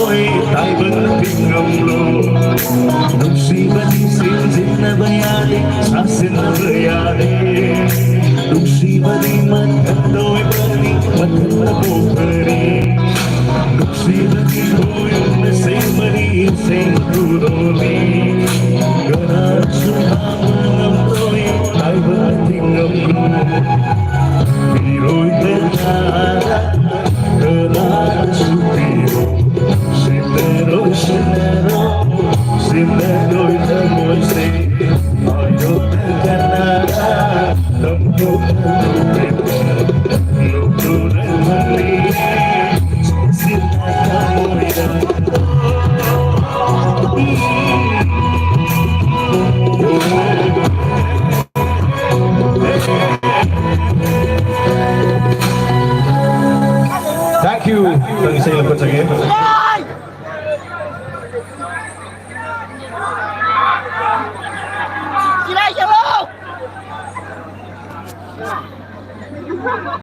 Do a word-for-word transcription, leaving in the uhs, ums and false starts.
ꯇꯥꯏꯕꯪ ꯇꯤꯡꯉꯝꯂꯣ꯫ ꯅꯨꯡꯁꯤꯕꯗꯤ ꯁꯤꯖꯤꯟꯅꯕ ꯌꯥꯗꯦ, ꯁꯥꯁꯤꯟꯅꯕ ꯌꯥꯗꯦ꯫ ꯅꯨꯡꯁꯤꯕꯗꯤ ꯃꯊꯟꯇ ꯑꯣꯏꯕꯅꯤ, ꯃꯊꯟꯇ ꯄꯣꯛꯄꯅꯤ꯫ ꯅꯨꯡꯁꯤꯕꯗꯤ ꯈꯣꯏꯅ ꯁꯦꯝꯕꯅꯤ, ꯁꯦꯝꯕ ꯈꯨꯗꯣꯜꯅꯤ꯫ ꯀꯅꯥꯁꯨ ꯍꯥꯠꯄ ꯉꯝꯂꯣꯏ, ꯇꯥꯏꯕꯪ ꯇꯤꯡꯉꯝꯂꯣ꯫ ꯃꯤꯑꯣꯏꯕ ꯇꯥꯔ ꯀꯅꯥꯅꯁꯨ ꯄꯤꯔꯣ꯫ ꯁꯤꯟꯅꯔꯣ, ꯁꯤꯟꯅꯔꯣ, ꯁꯤꯟꯅꯔꯣꯏ ꯊꯃꯣꯏꯁꯦ꯫ ꯃꯥꯏꯌꯣꯛꯅ ꯀꯅꯥꯔ ꯂꯝꯊꯣꯛꯅꯔꯨꯔꯦ꯫ ꯂꯧꯊꯣꯛꯅꯔꯨꯔꯦ꯫ ꯁꯤꯟꯅ ꯊꯃꯣꯏꯗ꯫ Thank you. ꯅꯪ ꯏꯁꯩ ꯂꯧꯈꯠꯆꯒꯦ꯫